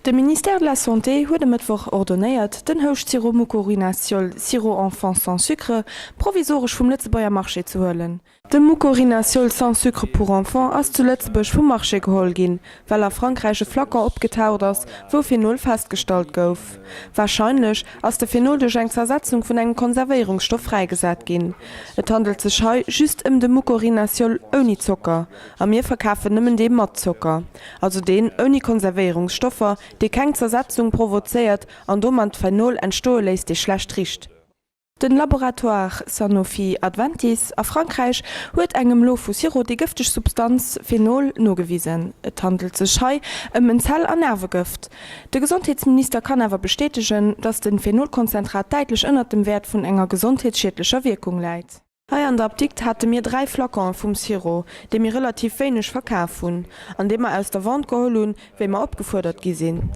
De Ministère de la Santé huet e Mëttwoch ordonéiert, den Houscht-Sirop Mucorinatiol Sirop enfant sans sucre provisoresch vum Lëtzebuerger Marché ze huelen. De Mucorinatiol sans sucre pour enfants ass zu Lëtzebuerg vum Marché geholl ginn, well a Frankräich e Flacon opgetaucht ass, wou Phenol festgestallt gouf. Warscheinlech ass de Phenol duerch eng Zersetzung vun engem Konservéierungsstoff fräigesat ginn. Et handelt sech hei just ëm de Mucorinatiol ouni Zocker a mir verkafen nëmmen dee mat Zocker. Also deen ouni Konservéierungsstoffer, dee keng Zersetzung provozéiert an domat Phenol entstoe léisst, dee schlecht richt. Den Laboratoire Sanofi Adventis a Frankräich huet engem Lot vu Sirop déi gëfteg Substanz Phenol nogewisen. Et handelt sech hei ëm en Zell an Nervegëft. De Gesondheetsminister kann awer bestätegen, datt den Phenolkonzentrat däitlech ënnert dem Wäert vun enger gesondheetsschiedlecher Wierkung läit. Hei an der Apdikt hate mir 3 Flaconen vum Sirop, dee mir relativ wéineg verkaf hunn, an dee mer aus der Vente geholl hunn, wéi mer opgefuerdert gi sinn.